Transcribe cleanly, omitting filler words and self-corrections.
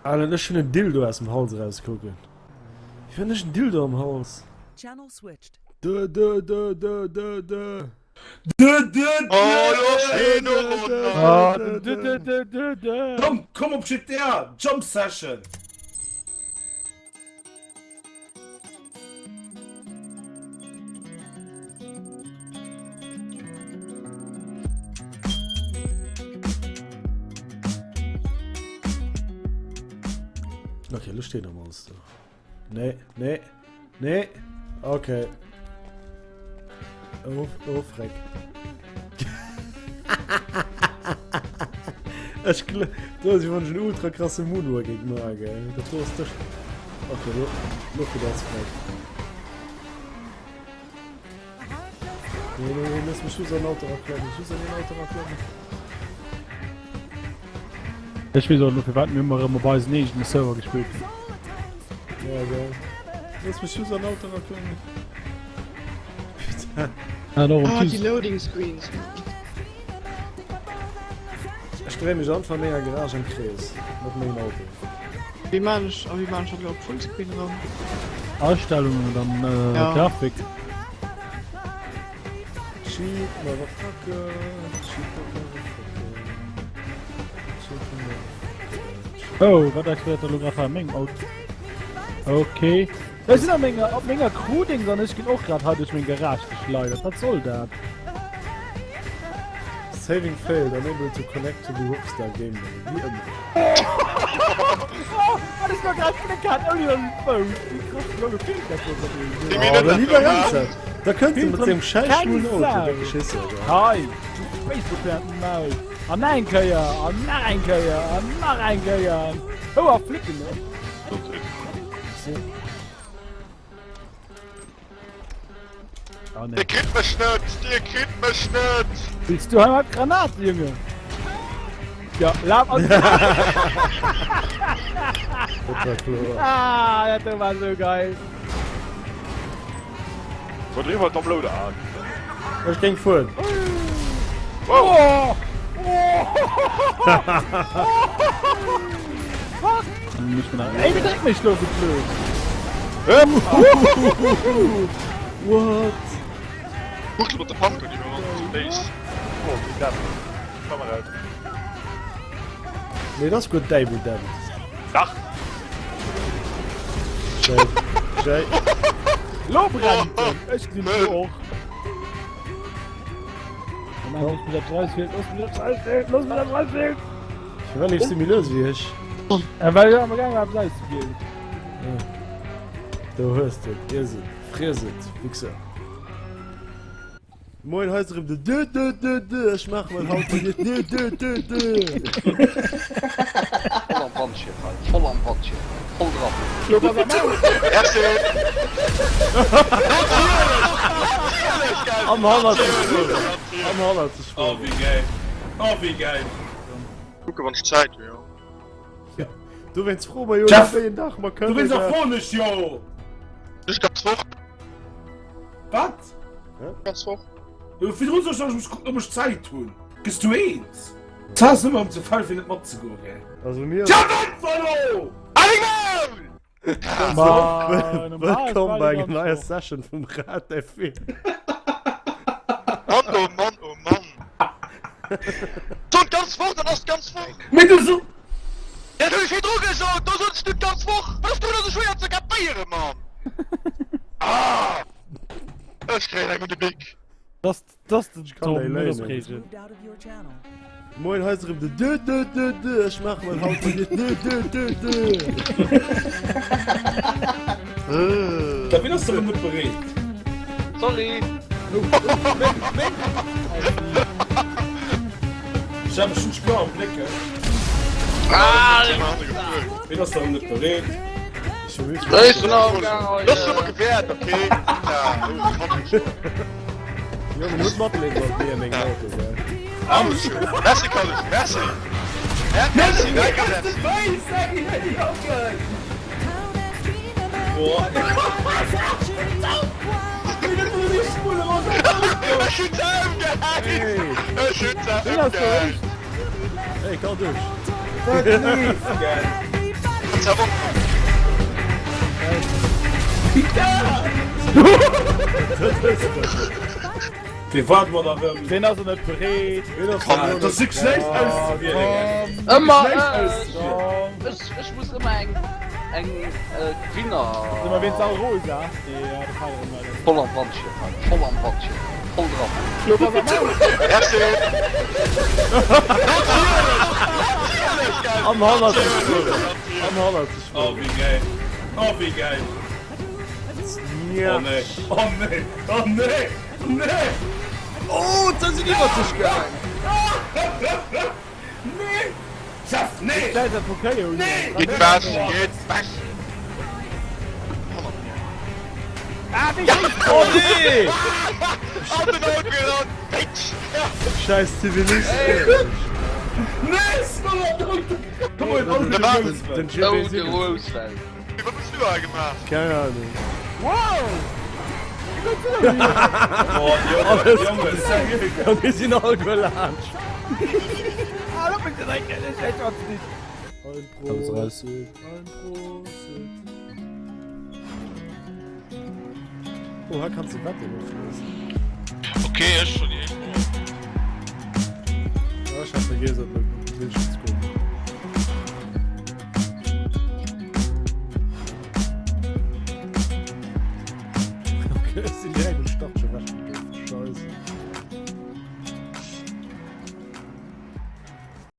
Alan, ech hunn en Dildo aus dem Hals erauskucken. Wéi hunn ech en Dildo am Hals? Channel switched. Dö dö dö dö dö dö. Dö dö dö dö dö dö. Komm, komm op GTA! Jump Session! Okay, lo steet am alles do. Nee, nee, nee. Okay. Oh, oh, Freck. Ech gl do ass iwwer en ultra krasse Moonwalk géint mar, gell. Dat do ass dech. Okay, lo, lo kritt alles Freck. Nee, nee, nee, looss mech just an den Auto raklammen, just an den Auto raklammen. Ech weess och elo firwat mir ëmmer erëm op eisen eegene Server gespillt hunn. Ja, gell. Looss mech just an den Auto raklammen. Putain. An och um Ah, déi Tues. Loading Screens. Ech dréi mech einfach an menger Garage am Krees mat mengem Auto. Wéi maan ech, a wéi maan ech dat elo op Fullscreen erëm? Astellungen an dann Ja. Grafik. Cheat motherfucker, cheat motherfucker, cheat motherfucker. Oh, wat explodéiert da lo grad hei an mengem Auto? Okay. Ech sinn a menger, op menger Crew-Dings an ech ginn och grad hei duerch meng Garage geschleidert. Wat soll dat? Saving failed, unable to connect to the Rockstar game mode. Wéi ëmmer. Oh, wat ech lo grad fléck hat ouni en Fouss. Wéi krass lo gefilmt dat do mat deem. Oh, da lieber ernsthaft. Da kënnt se mat sengem schäiss Keng schwulen Auto, Sau. da geschiss Alter. Hei, du Facebook Maul. An nach eng Kéier, an nach eng Kéier, an nach eng Kéier. Hou a flicken. Oh, nee. Dir kritt mech net! Dir kritt mech net! Willst du einmal Granaten, Junge? Ja, laf an. Dat war kloer. ah, dat war so geil. Wo driwwer Tom Loader an? Ech géing fueren. Wow! Oh! Oh! Ey, wie dreck mich do so blöd. What? Guck mat der Pumpgun iwwer Space. Oh, wéi dat? Kamera aus. Nee, dat ass guer däi wou dämmt. Dach! Jay, Jay. Lo brennt en. Ech gesinn et och. Lass mich da rausfehlen, lass mich da rausfehlen, lass mich da rausfehlen. Firwat leefs du méi lues wéi ech? Ja, well ech am gaang war eppes auszewielen. Do hues de et, iess et, friess et, Wichser. Moin, hei ass erëm de Dö Dö Dö Dö, ech maache mol haut mol Dö Dö Dö Dö. Voll am Wandschirm hei, voll am Wandschirm, voll dran. Merci! Natierlech! Natierlech, gell? Am Hannerzeg Am Hannerzeg Oh, wéi geil. Oh, wéi geil. Kucke wann ech Zäit hu, jo. Dowéinst froe mer jo Jeff, wéi en Dag mer kënnen. Dowéinst froen ech jo! Ech ganz Woch. Wat? Ganz Woch. Jo, virdrun sot ech, ech muss kucken, ob ech Zäit hunn. Gëss du eens? D'Zäit ass ëmmer erëm ze faul fir net matzegoen, gell? Also mir. Jeff, äntwer elo! Animal! Wëllkomm bei enger neier Session vum Rad der Film. Mann, oh Mann, oh Mann. Sot d'ganz Woch, dann ass d'ganz Woch. Mee du so. Dat hunn ech virdru gesot, do sot ech du d'ganz Woch. Wat ass dorunner sou schwéier ze kapéieren, Mann? Ah! Ech kréien eng un de Bic. Dass Dass den kann Tom déi net léinen. opreegen. Moved out of your channel. Moin, hei ass erëm de Dö Dö Dö Dö. Ech maache mol haut mol Dö Dö Dö Dö. Da wien ass erëm net bereet? Sorry! Jeff, ech hunn dech kloer am Bléck, he? Wien ass erëm net bereet? Ech hu just- Ech sinn am Gaang hei. Lass ëmmer gewäert, okay? Ja, Jo, man muss matleeën mat mir mengem Auto, gell. Merci, Kalif, merci. Merci, danke, merci. Ech hunn se ëmgehäit! Ech hunn se ëmgehäit! Hey, komm duerch. Dat leeft, gell? Dee waarde mer nach ëm. Deen ass net bereet. Dat ass wierklech näischt auszewielen, gell? Ëmmer Näischt ech! auszewielen. Ech, ech muss ëmmer eng, eng Gewinner. Sinn mer wéinst all rosa? Déi hat e Feier ëmmer. Voll am Wandschirm hei, voll am Wandschirm, voll dran. Merci! Natierlech! Natierlech, gell? An hannert sech fueren. An hannert sech Oh, fueren. wéi geil. Oh, wéi geil. Ja. Oh nee. Oh nee. Oh nee. Nee. Oh, da sinn iwwert sech gaang. Nee. Jeff, nee. Scheiß auf okay, Junge. Nee. Geet wech, geet wech! Ah, wéi schéisst Oh nee! An den Auto gerannt, Bitch! Scheiß Zivilist. Nee, Smoller, an den Auto. Komm mal, den Auto Der war- Den Oh, GB de 7. Roosevelt. Wat hues du hei gemaach? Keine Ahnung. Wow! Oh, Junge, Junge, seriö. Ja, mir sinn all guer laanscht. Ah, da bin ich direkt. Ich echt was nicht. Ein Kommst raus. Prosit, ein Prosit. Oh, hei kanns de Wetten ofschléissen. Okay, ech schon déi éischt Woch. Ah, ech hat vergiess op de Bildschirm ze kucken. Okay, ech sinn direkt.